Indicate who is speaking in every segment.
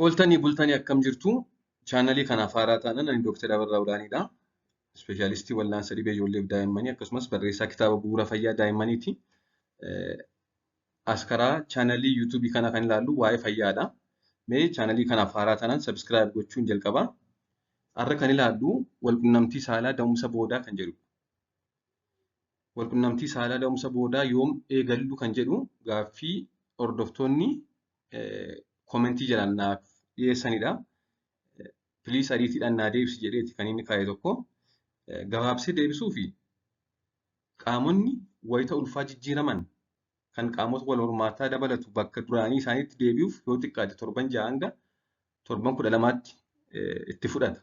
Speaker 1: Ooltanii bultanii akkam jirtu? Chaanalii kanaaf haaraa taanaan ani Dooktar Abarraa Olaaniidha. Ispeeshaalistii wal'aansa dhibee ijoolleef daa'immanii akkasumas barreessaa kitaaba bu'uura fayyaa daa'immaniiti. As karaa chaanalii yuutuubii kana kan ilaallu waa'ee fayyaadha. Mee chaanalii kanaaf haaraa taanaan subscribe gochuun jalqaba. Har'a kan ilaallu walqunnamtii saalaa da'umsa boodaa kan jedhudha. Walqunnamtii saalaa da'umsa boodaa yoom eegallu kan jedhu gaaffii hordoftoonni komentii jalaan naaf dhiyeessanidha. Please ariitiidhaan naa deebisi jedheeti kan inni kaa'e tokko. Gabaabsee deebisuu fi qaamonni wayita ulfaa jijjiiraman kan qaamota wal hormaataa dabalatu bakka duraanii isaaniitti deebi'uuf yoo xiqqaate torban 6 hanga torban 12tti itti fudhata.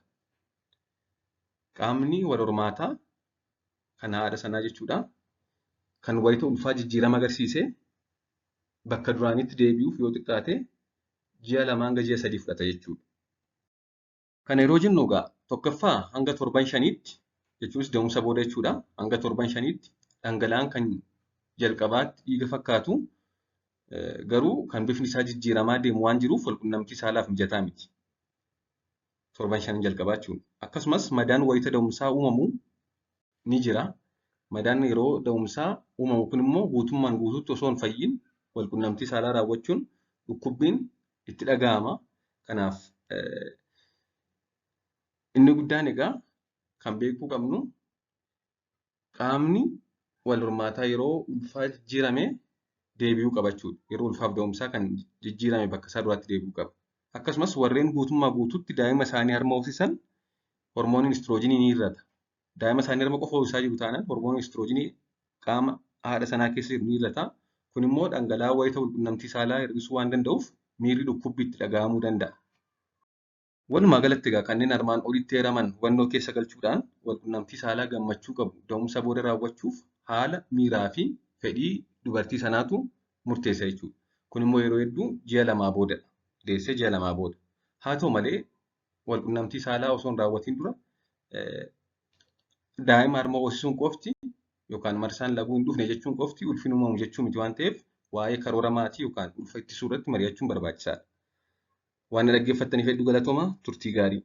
Speaker 1: Qaamni wal hormaataa kan haadha sanaa jechuudha. Kan wayita ulfaa jijjiirama agarsiise bakka duraaniitti deebi'uuf yoo xiqqaate ji'a 2 hanga ji'a 3 fudhata jechuudha. Kana yeroo jennu egaa tokkoffaa hanga torban 5tti jechuunis da'umsa booda jechuudha. Hanga torban 5tti dhangala'aan kan jalqabaatti dhiiga fakkaatu garuu kan bifni isaa jijjiiramaa deemu waan jiruuf walqunnamtii saalaaf mijataa miti. Torban 5 jalqabaa jechuudha. Akkasumas madaan wayita da'umsaa uumamu ni jira. Madaan yeroo da'umsaa uumamu kun immoo guutummaan guutuutti osoo hin fayyin walqunnamtii saalaa raawwachuun dhukkubbiin itti dhaga'ama. Kanaaf inni guddaan egaa kan beekuu qabnu qaamni wal hormaataa yeroo ulfaa jijjiirame deebi'uu qaba jechuudha. Yeroo ulfaaf da'umsaa kan jijjiirame bakka isaa duraatti deebi'uu qaba. Akkasumas warreen guutummaa guutuutti daa'ima isaanii harma hoosisan hormooniin istiroojiinii ni hir'ata. Daa'ima isaanii harma qofa hoosisaa jiru taanaan hormooniin istiroojiinii qaama haadha sanaa keessa jiru ni hir'ata. Kun immoo dhangala'aa wayita walqunnamtii saalaa hir'isuu waan danda'uuf miirri dhukkubbii itti dhaga'amuu danda'a. Walumaa galatti egaa kanneen armaan olitti eeraman hubannoo keessa galchuudhaan walqunnamtii saalaa gammachuu qabu da'umsa booda raawwachuuf haala miiraa fi fedhii dubartii sanaatu murteessa jechuudha. Kun immoo yeroo hedduu ji'a 2 boodadha. Deessee ji'a 2 booda. Haa ta'u malee walqunnamtii saalaa osoo hin raawwatiin dura daa'ima harma hoosisuun qofti yookaan marsaan laguu hin dhufne jechuun qofti ulfin uumamu jechuu miti waan ta'eef waa'ee karoora maatii yookaan ulfa ittisuu irratti mari'achuun barbaachisaadha. Waan na dhaggeeffattaniif hedduu galatooma turtii gaarii.